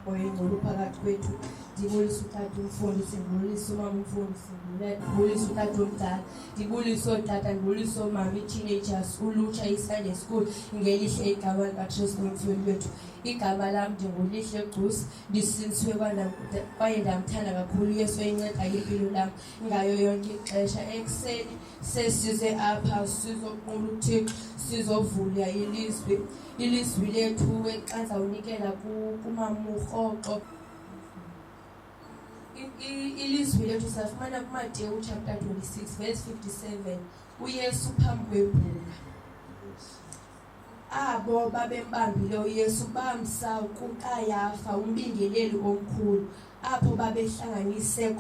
Moya Oyingcwele uphakathi kwethu. Ndibulise utata umfundisi, ndibulise umama umfundisi, ndibulise utata omdala, ndibulise ootata, ndibulise oomama, ii-teenagers, ulutsha, i-Sunday school, ngelihle igama likaKristu umfeli wethu. Igama lam ndinguLihle Gcusa, ndisindisiwe kwaye ndamthanda kakhulu uYesu oyincedayo impilo lam ngayo yonke ixesha. Ekuseni sesize apha sizoqula uThixo, sizovula ilizwi, ilizwi lethu xa ndizawunikela kumamurhoxo. Ilizwi lethu safumana kuMateyu chapter 26 verse 57, uYesu phambi kwebhunga. Abo babembambile uYesu bamsa kuKayafa umbingeleli omkhulu, apho babehlanganise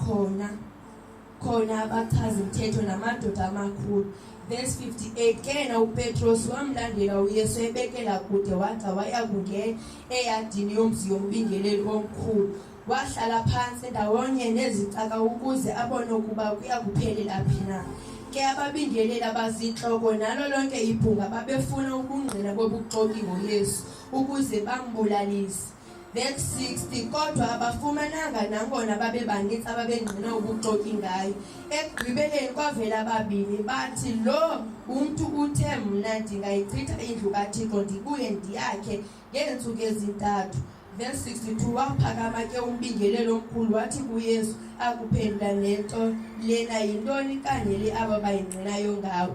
khona abachazi-mthetho namadoda amakhulu. Verse 58, ke yena uPetros wamlandela uYesu ebekela kude, wada waya kungena eyadini yomzi yombingeleli omkhulu. Wahlala phantsi ndawonye nezicaka ukuze abone ukuba kuya kuphelela phi na. Ke ababingeleli abaziintloko nalo lonke ibhunga babefuna ubungqina bobuxoki ngoYesu ukuze bambulalise. Verse 60, kodwa abafumananga nangona babebanintsi ababengqina ubuxoki ngaye. Ekugqibeleni kwavela ababini bathi, lo umntu uthe, mna ndingayichitha indlu kaThixo ndibuye ndiyakhe ngeentsuku ezintathu. Verse 62, waphakama ke umbingeleli omkhulu wathi kuYesu, akuphendula nento lena yintoni kanye le aba bayingqinayo ngawe?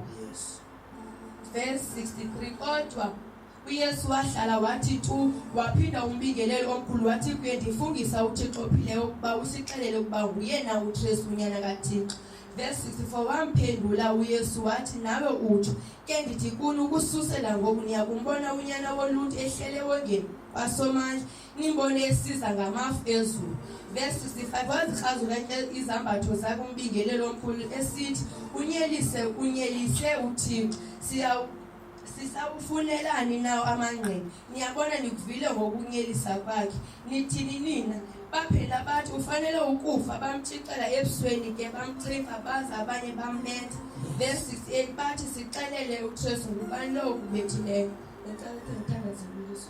Verse 63, kodwa uYesu wahlala wathi tu. Waphinda umbingeleli omkhulu wathi kuye, ndifungisa uThixo ophileyo ukuba usixelele ukuba nguyena uKristu unyana kaThixo. Verse 64, wamphendula uYesu wathi, nawe utsho. Ke ndithi kuni, ukususela ngoku niya kumbona uNyana woluntu ehlele ewongeni kwaSomandla, nimbone esiza ngamafu ezulu. Verse 65, wazikrazula ke izambatho zakhe umbingeleli omkhulu esithi, unyelise, unyelise uThixo. Sisawufunelani na amangqina? Niyabona, nikuvile ngokunyelisa kwakhe. Nithini nina? Baphela bathi ufanele ukufa. Bamtshixela ebusweni ke, bamxhimfa, baza abanye bambetha. Verse 68, bathi, sixelele uKristu, ngubani lowo ukubethileyo? Ndicela ukuthi ngithandaze kuYesu.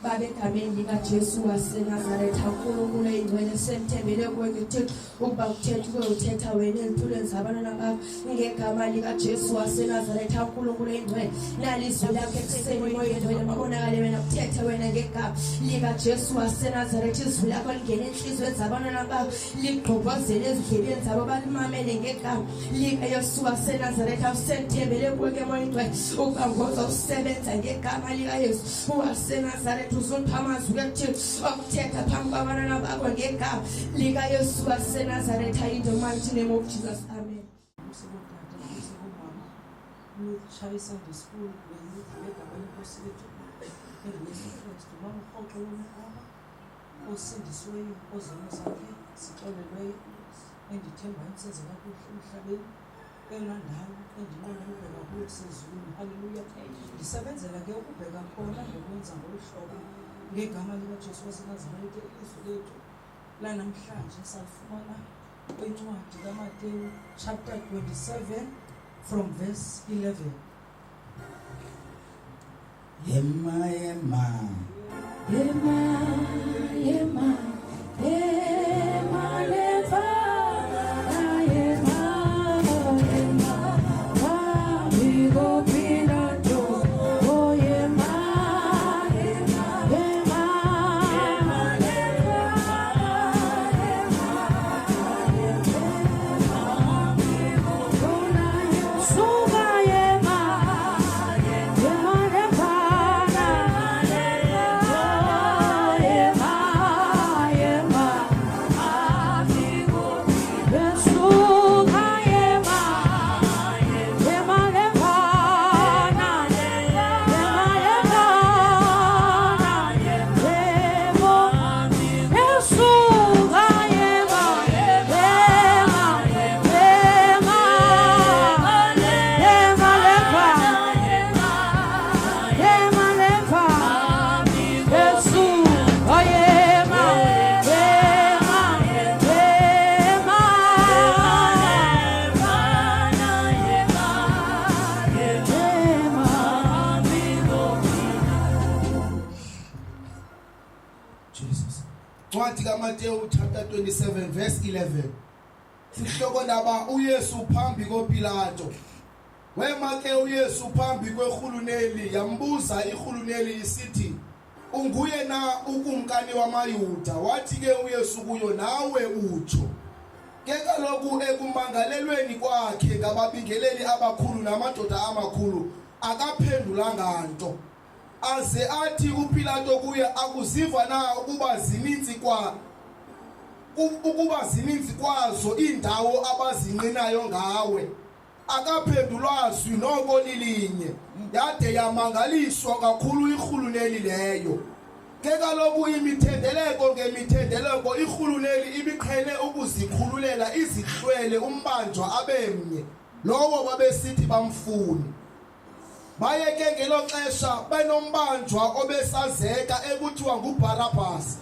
Baba, egameni likaJesu waseNazaretha, uNkulunkulu oyingcwele, semthembele kuwe ke Thixo ukuba kuthetha ube uthetha wena ezimpilweni zabantwana bakho ngegama likaJesu waseNazaretha, uNkulunkulu oyingcwele. Nalizwi lakho ekuseni, Moya Oyingcwele, mabonakale wena, kuthethe wena ngegama likaJesu waseNazaretha. Izwi lakho lingene enhliziyweni zabantwana bakho, ligqobhozele ezindlebeni zabo, balimamele ngegama likaYesu waseNazaretha. Usethembele kuwe ke, Moya Oyingcwele, ukuba ngozawusebenza ngegama likaYesu waseNazaretha. Uzupha amazwi kaThixo okuthetha phambi kwabantwana bakho ngegama likaYesu waseNazaretha. In the mighty name of Jesus, amen. Usekutata, usekumama, ulutsha, i-Sunday school ngegama leNkosi yethu enguYesu Kristu. Mama urhoxo wena apha osindisiweyo, ozono zakhe zixolelweyo, endithembayo ndisenze kakuhle emhlabeni. Eyona ndawo endinqwenela ukubheka kuyo kusezulwini. Haleluya! Ndisebenzela ke ukubheka khona ngokwenza ngolu hlobo ngegama likaJesu waseNazaretha. Ilizwi lethu lanamhlanje salifumana kwincwadi kaMateyu chapter 27 from verse 11. Yema, yema. Yema, yema, yema lefana, yema, yema, phambi koPilato, oh yema, yema, yema lefana, yema, yema, suka yema, yema lefana, oh yema. Jesus. Ncwadi kaMateyu chapter 27 verse 11. Sihloko ndaba uYesu phambi koPilato. Wema ke uYesu phambi kwerhuluneli yambuza irhuluneli isithi unguye na ukumkani wamaYuda wathi ke uYesu kuyo nawe utsho ke kaloku ekumangalelweni kwakhe ngababingeleli abakhulu namadoda amakhulu akaphendulanga nto aze athi uPilato kuye akuziva na ukuba zininzi kwa ukuba zininzi kwazo iindawo abazinqinayo ngawe akaphendulwa zwi noko lilinye yade yamangaliswa kakhulu irhuluneli leyo ke kaloku imithendeleko ngemithendeleko irhuluneli ibiqhele ukuzikhululela izihlwele umbanjwa abemnye lowo babesithi bamfuni baye ke ngelo xesha benombanjwa obesazeka ekuthiwa nguBharabhas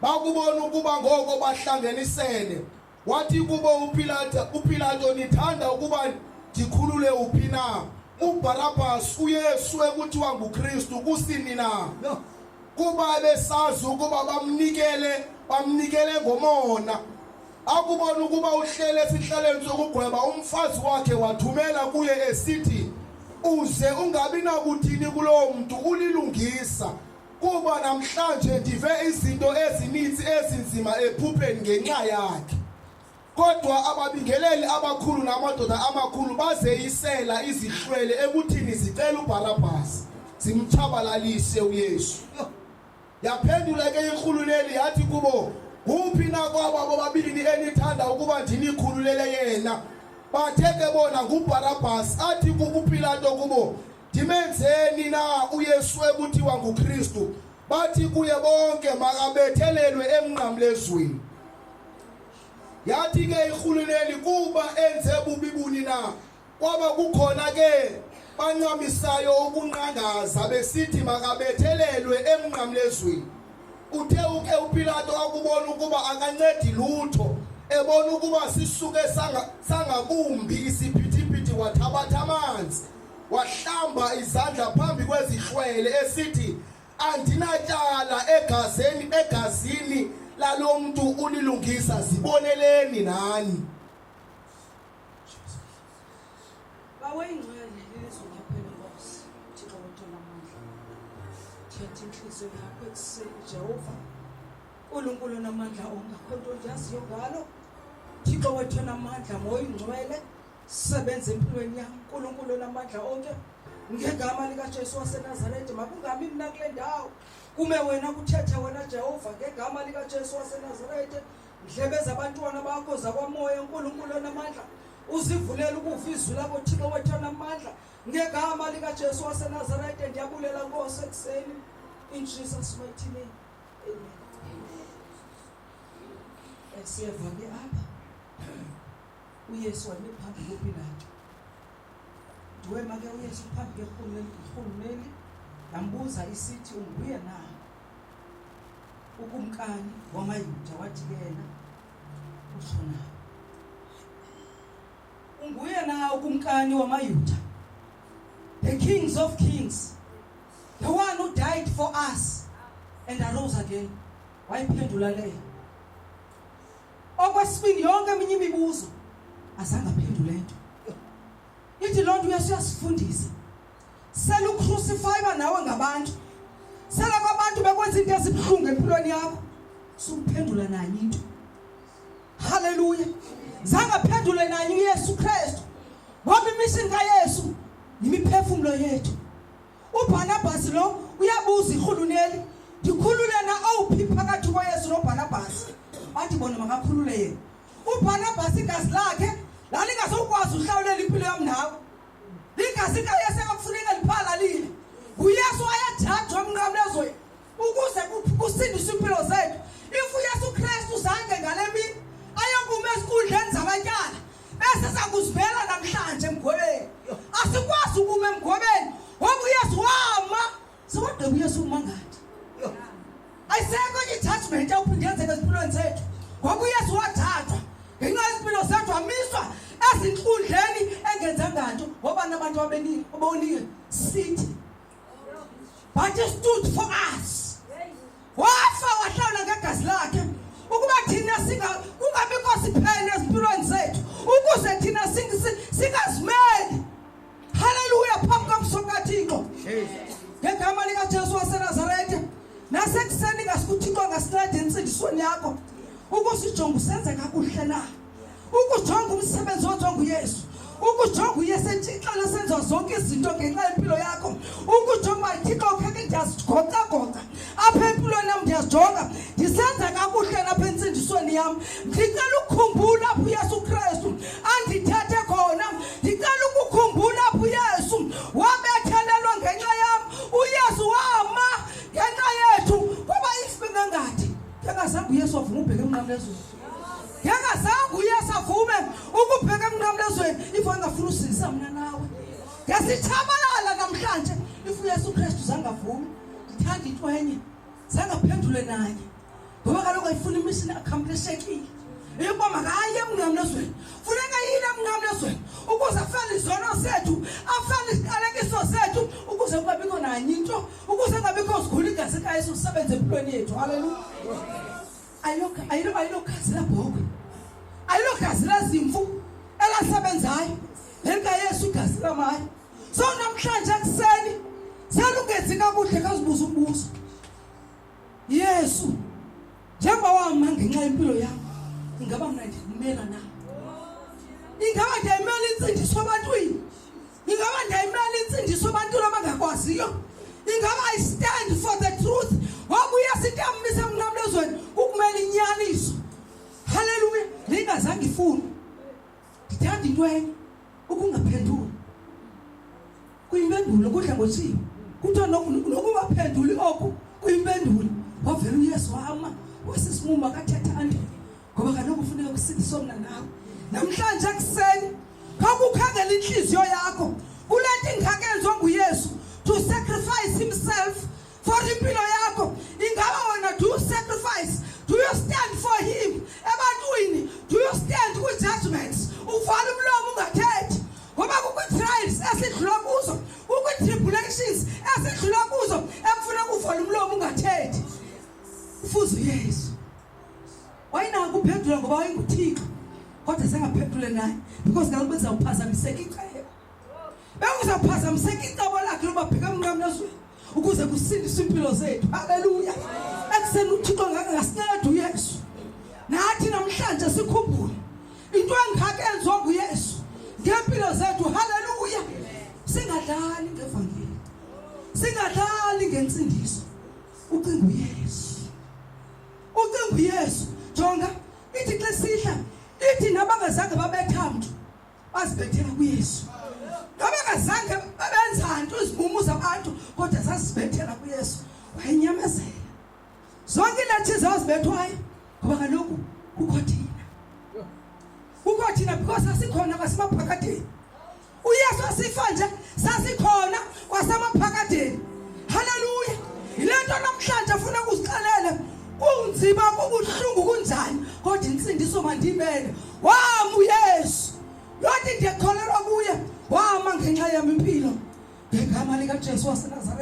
bakubona ukuba ngoko bahlangenisene wathi kubo uPilato uPilato nithanda ukuba ndikhulule uphi na uBharabhas uYesu ekuthiwa nguKristu kusini na kuba besazi ukuba bamnikele bamnikele ngomona akubona ukuba uhlele esihlalweni sokugweba umfazi wakhe wathumela kuye esithi uze ungabi nakuthini kulowo mntu ulilungisa kuba namhlanje ndive izinto ezininzi ezinzima ephupheni ngenxa yakhe kodwa ababingeleli abakhulu namadoda amakhulu bazeyisela izihlwele ekuthini zicela uBharabhasi zimtshabalalise uYesu Yaphendula ke irhuluneli yathi kubo, Nguphi na kwaba bobabini enithanda ukuba ndinikhululele yena? Bathe ke bona nguBharabhas. Athi uPilato kubo, Ndimenzeni na uYesu ekuthiwa nguKristu? Bathi kuye bonke, Makabethelelwe emnqamlezweni. Yathi ke irhuluneli, Kuba enze bubi buni na? Kwaba kukhona ke bancamisayo ukunqangaza besithi makabethelelwe emnqamlezweni. Uthe uke uPilato akubona ukuba akancedi lutho, ebona ukuba sisuke sangakumbi isiphithiphithi wathabatha amanzi wahlamba izandla phambi kwezihlwele esithi andinatyala egazeni egazini lalomntu ulilungisa ziboneleni nani. Bawo ingcwele lilizwi lakho elenkosi Thixo wethu onamandla thetha intliziyo yakho ekuseni Jehova Nkulunkulu onamandla onke akho nto ndiyaziyo ngalo Thixo wethu onamandla moya ingcwele sebenza empilweni yam Nkulunkulu onamandla onke ngegama likaJesu waseNazaretha makungami mna kule ndawo kume wena kuthethe wena Jehova ngegama likaJesu waseNazaretha ndlebe zabantwana bakho zakwamoya uNkulunkulu onamandla uzivulela ukuva izwi lakho Thixo wethu onamandla ngegama likaJesu waseNazaretha ndiyabulela Nkosi ekuseni in Jesus mighty name amen eh, siyeva ke apha uYesu wayemi phambi koPilato ndiwema ke uYesu phambi kerhulumeli yambuza isithi unguye na Ukumkani wamaYuda wathi ke yena, Utsho na? Unguye na ukumkani wamaYuda? The kings of kings, the one who died for us and arose again. Wayiphendula leyo. Okwesibini yonke eminye imibuzo azange aphendule nto. Ithi loo nto uYesu uyasifundisa. Selucrucifywa nawe ngabantu. Sela kwabantu bekwenza into ezibuhlungu empilweni yakho. Sukuphendula nanye into. Haleluya. Zange aphendule nanye uYesu Kristu. Ngoba imission kaYesu yimiphefumulo yethu. uBarnabas lo uyabuza irhuluneli ndikhulule na owuphi phakathi koYesu noBarnabas bathi bona makakhulule yena uBarnabas igazi lakhe lalingazokwazi uhlawulela impilo yam nawe ligazi likaYesu ekakufuneka liphalalile nguYesu wayejajwa emnqamlezweni ukuze kusindiswe impilo zethu if uYesu Kristu zange ngale mini ayokuma ezinkundleni zamatyala bese sakuzivela namhlanje emgwebeni asikwazi ukuma emgwebeni ngoba uYesu wama sewagqiba uYesu uma ngathi ayisekho enye i-judgment ewuphinde yenzeke ezimpilweni zethu ngoba uYesu wathathwa ngenxa yezimpilo zethu wamiswa ezinkundleni engenzanga nto ngoba nabantu abonile sithi but he stood for us wafa wahlawula angasinceda entsindisweni yakho ukusijonga usenza kakuhle na, ukujonga umsebenzi owenziwa nguYesu, ukujonga uYesu entshixana senziwa zonke izinto ngenxa yempilo yakho, ukujonga uba Thixo kheke ndiyazigocagoca apha empilweni yam, ndiyazijonga ndisenza kakuhle napha entsindisweni yam. Ndicela ukukhumbula apho uYesu Kristu andithethe khona, ndicela ukukhumbula apho uYesu wabethelelwa ngenxa yam, uYesu wama ngenxa yethu. Kuba if bengangathi ngengazange uYesu avuma ubheka emnqamlezweni, ngengazange uYesu avume ukubheka emnqamlezweni, if angafuna usindisa mna nawe ngesitshabalala namhlanje, if uYesu Kristu zangavume. Ndithanda into enye, zangaphendule nanye, ngoba kaloku ayifuna imission accomplishekile eyokuba makaye emnqamlezweni. Funeka yile emnqamlezweni ukuze afele izono zethu, afele isiqalekiso sethu, ukuze kungabikho nanye into, ukuze kungabikho sigula igazi likaYesu lisebenze empilweni yethu. Haleluya. Ayilogazi labhokhwe, ayilogazi lazimvu elasebenzayo, lelikaYesu igazi lamayo. So namhlanje ekuseni selungenzi kakuhle, kazibuza umbuzo: Yesu, njengoba wama ngenxa yempilo yam, ingaba mna ndiyimela na? Ingaba ndiyayimela intsindiso ebantwini? Ingaba ndiyayimela intsindiso ebantwini abangakwaziyo? Ingaba I stand for the truth? Ngoba uYesu into yammise emnqamlezweni kukumela inyaniso. Haleluya. Ndingazange ifune. Ndithanda into enye, ukungaphenduli kuyimpendulo. Kudla ngotshiwo kuthiwa nokungaphenduli oku kuyimpendulo. Wavela uYesu wama wasisimuma kathetha nto, ngoba kaloku kufuneka kusindiswe mna nawe. Namhlanje ekuseni khawukukhangela intliziyo yakho kule nto ingakenziwa nguYesu to sacrifice himself for impilo yakho. Ingaba wena do you sacrifice? Do you stand for him ebantwini? Do you stand kwi-judgments? Uvala umlomo ungathethi, ngoba kukho ii-trials esidlula kuzo, kukho ii-tribulations esidlula kuzo ekufuneka uvale umlomo ungathethi. Ufuze uYesu wayenako uphendula ngoba wayenguThixo, kodwa sengaphendule naye because kaloku bezawuphazamiseka icebo, bekuzawuphazamiseka icebo lakhe loba bheka emnqamlezweni ukuze kusindiswe impilo zethu. Haleluya. Ekuseni uThixo ngangasinceda uYesu nathi namhlanje sikhumbule into engaka enziwa nguYesu ngempilo zethu. Haleluya. Singadlali ngevangeli, singadlali ngentsindiso. Ucinga uYesu, ucinga uYesu. Jonga, ithi xa sihla ithi nabangazange babetha mntu bazibethela kuYesu, nabangazange babenza nto izimumu zabantu kodwa zazibethela kuYesu. Wayenyamezela zonke iilethi zazibethwayo, ngoba kaloku kukho thina, kukho thina, because sasikhona kwasemaphakadeni. UYesu asifa nje sasikhona kwasemaphakadeni. Haleluya. Yile nto namhlanje funa kuzixelele, kunzima, kubuhlungu, kunjani, kodwa intsindiso mandiyimele. Wama uYesu lothi ndiyakholelwa kuye, wama ngenxa yam impilo, ngegama likaJesu waseNazaretha.